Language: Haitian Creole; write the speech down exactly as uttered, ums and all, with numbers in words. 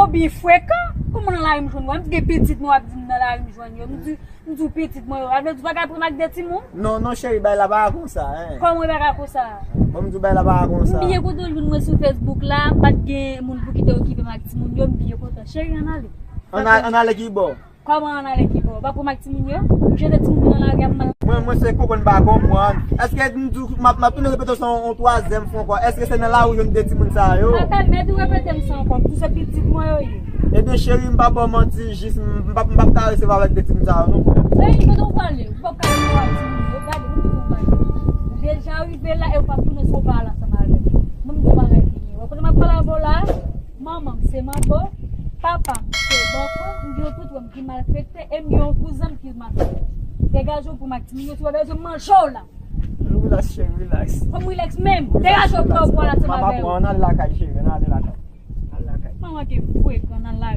Ou byen frekan. Kòman nan lari m jwenn ou? M gen pitit mwen w ap di m nan lari m jwenn yo. M di, m di w pitit mwen yo. Sa vle di w pa ka pran m ak de timoun? Non, non, cheri, bagay la pa konsa, en. Kòman bagay la konsa? Bon, m di w bagay la pa konsa. M byen kontan w jwenn mwen sou Facebook la. M pa t gen moun pou ki te okipe m ak timoun yo. M byen kontan. Cheri, ann ale. Ann a-, ann ale ki bò? Kòman ann ale ki bò? Ou pa pran m ak timoun yo? Ou jete timoun yo nan lari ap mal. Mwen, mwen se konprann m pa konprann. Èske m di w m ap, m ap tounen repete w sa yon, yon twazyèm fwa ankò? Èske se nan lari w jwenn de timoun sa yo? Pa pèmèt ou repete m sa ankò. M di w se pitit mwen yo ye. Ebyen, cheri, m p ap ba w manti, jis m, m p ap, m p ap ka resevwa avèk de timoun sa yo, non. Cheri, kote w prale? Ou p ap ka resevwa timoun yo. Gade, m di w bagay. Ou deja rive la e ou p ap tounen si w pa al ansanm avè m. Mwen, m di w bagay ki ye. Ou konnen m ap pale avè w la? Manman m se manbo, papa m se bòkò, m gen yon toutwè m ki malfekte, e m gen yon kouzen m ki malfekte. Degaje w pou m ak timoun yo, si w pa bezwen m manje w la. Relax, cheri, relax. Fò m relax menm. Degaje w pou w al ansanm avè yo. M ap pran, ann ale lakay, cheri, ann ale lakay. Al lakay. Manman ke frekan nan lari.